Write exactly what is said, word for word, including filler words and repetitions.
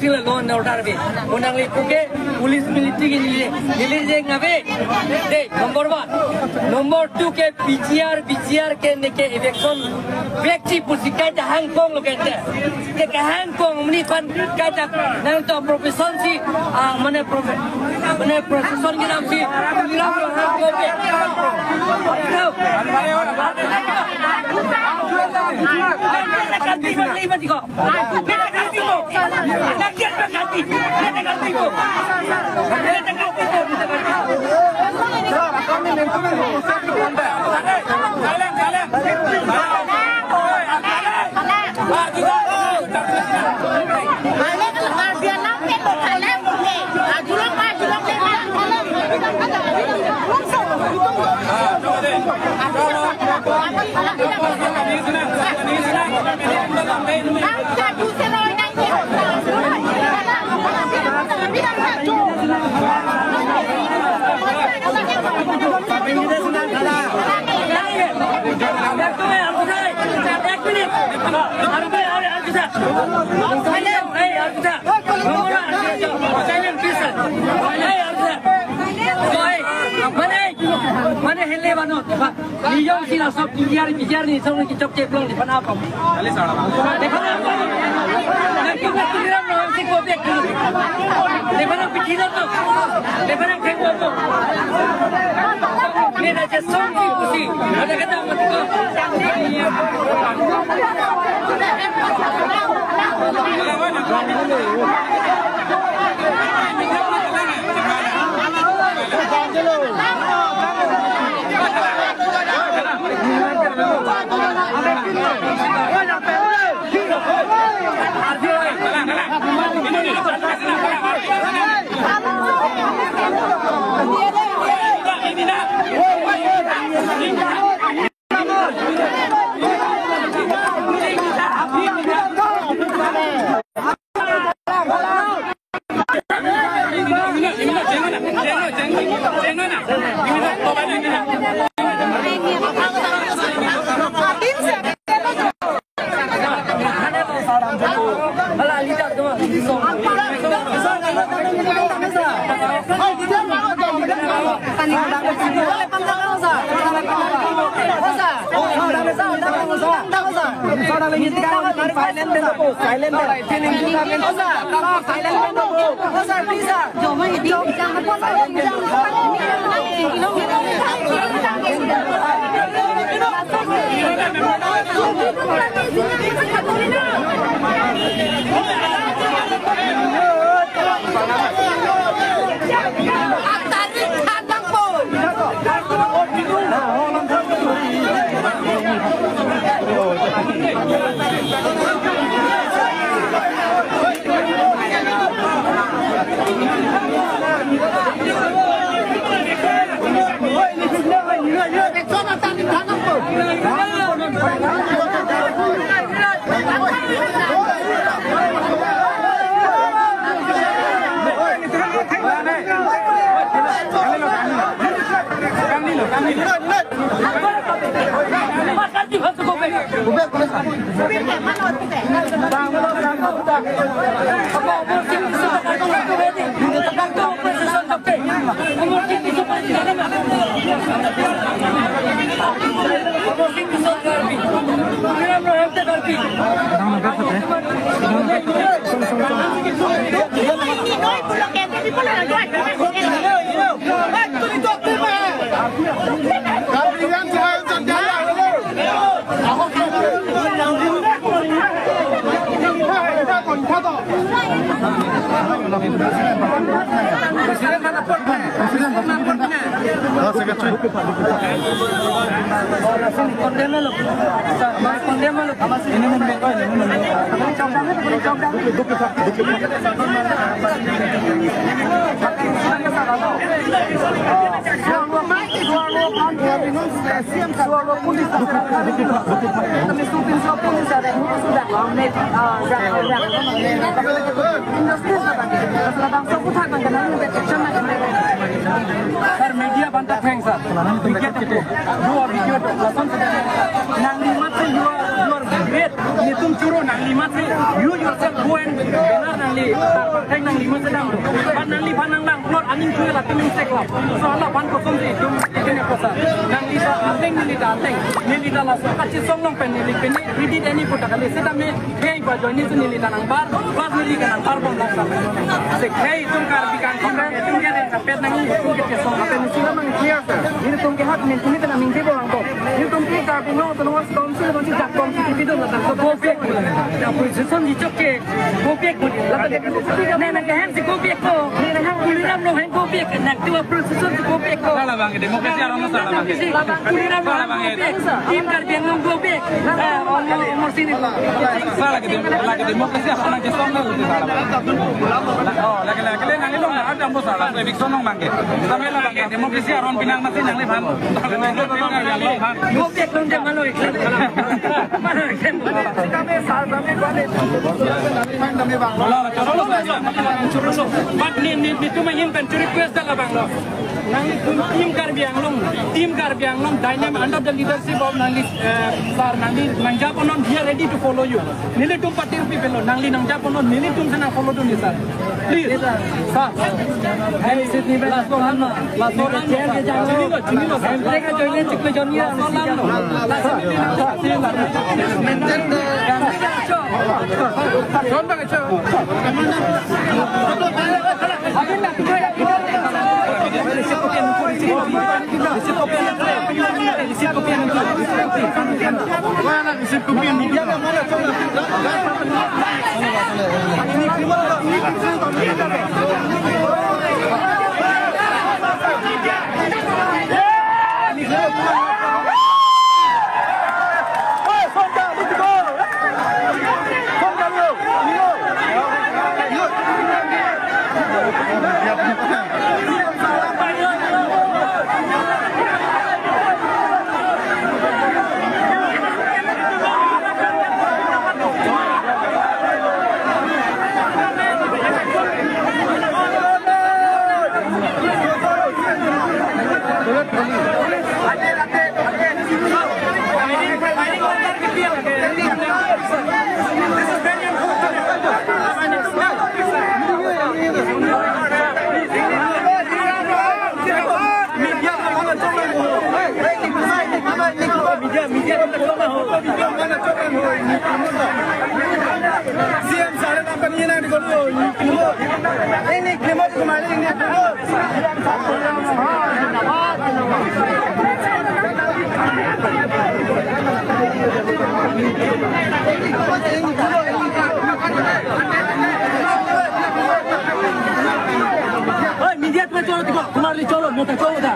Law and order ave. Mo nangli puke police military ke neli, neli jeng ave. Dei, number one. Number two ke P G R, P G R ke neke eviction vekji pusi kaita hangkong lo kaita. Ke kahangkong mani pan kaita nangtum profession si, ah, mane profe-, mane profession ke nam si, Tuliram lo hangkong ke. Tahu? Mane, mane hele banot. Niyom si laso P G R, P G R ni song ni chokche plong di pana pam. Dekho na, na kiu na Tuliram Ronghang si ko bek. Dekho na pithi na to. Dekho na theng ko to. Ni na je song si pusi. Ada kata mati ko. Sir, media banta pheng, sir. Video, video, lason, sir. Nangli mat si, you are, you are great. Netum choro, nangli mat si. You yourself go and banner nangli, tar parthek nangli ma sedang. But nangliphan nanglang plot aning kue la tuning sek la. So halaphan kosonsi itum itum kosa. Nangli ta ateng, neli ta ateng. Neli ta laso kachesong along pen neli pini credit ani puta kali. Seta me khei ba joini si neli ta nangbar, plus neli ke nangbar bom lang sa. Se khei itum Karbi kangkong itum ke kapet nangli itum ke chesong. Apen isi lamang khia sa. Nelitum ke hak men kuni ta nangmingje bom lang bom. Nelitum ke Karbi Anglong Autonomous Council kongsi jak kongsi tipi dun la tangso go back. Ya, opposition di chok ke go back. Nang nang ke hem si go back ko. Nang Tuliram lo hem go back. Nang tua opposition si go back ko. Salah bang, demokrasi aron salah bang. Salah bang, Tuliram lo hem go back. Team Karbi Anglong go back. Eh, Omor, Omor sini. Salah lagi, lagi demokrasi aron nang kesong na luti salah bang. Oh, lagi lagi lagi nang ilong na ada mo salah. So eviction nong bang ke. Sampai lah bang ke demokrasi aron pinang masih nangliphan. Go back dong jam malo iklan. Mana iklan? But ni ni ni tu main pen request da labang lo. Nanglitum team Karbi Anglong, team Karbi Anglong dynamic under the leadership of nangli, eh, sir, nangli nangjaponon, we are ready to follow you. Nelitum party rupi pelo, nangli nangjaponon, nelitum si nang follow dun ni sir. Please, sir. Last one, last one. Chinilo, chinilo, sir. Last one, last one. Media, media, media. C M sir, apa ni na di kono? Ini klima di kemari ini. Oi, media tu choro, tu kumar li choro, meta choro da.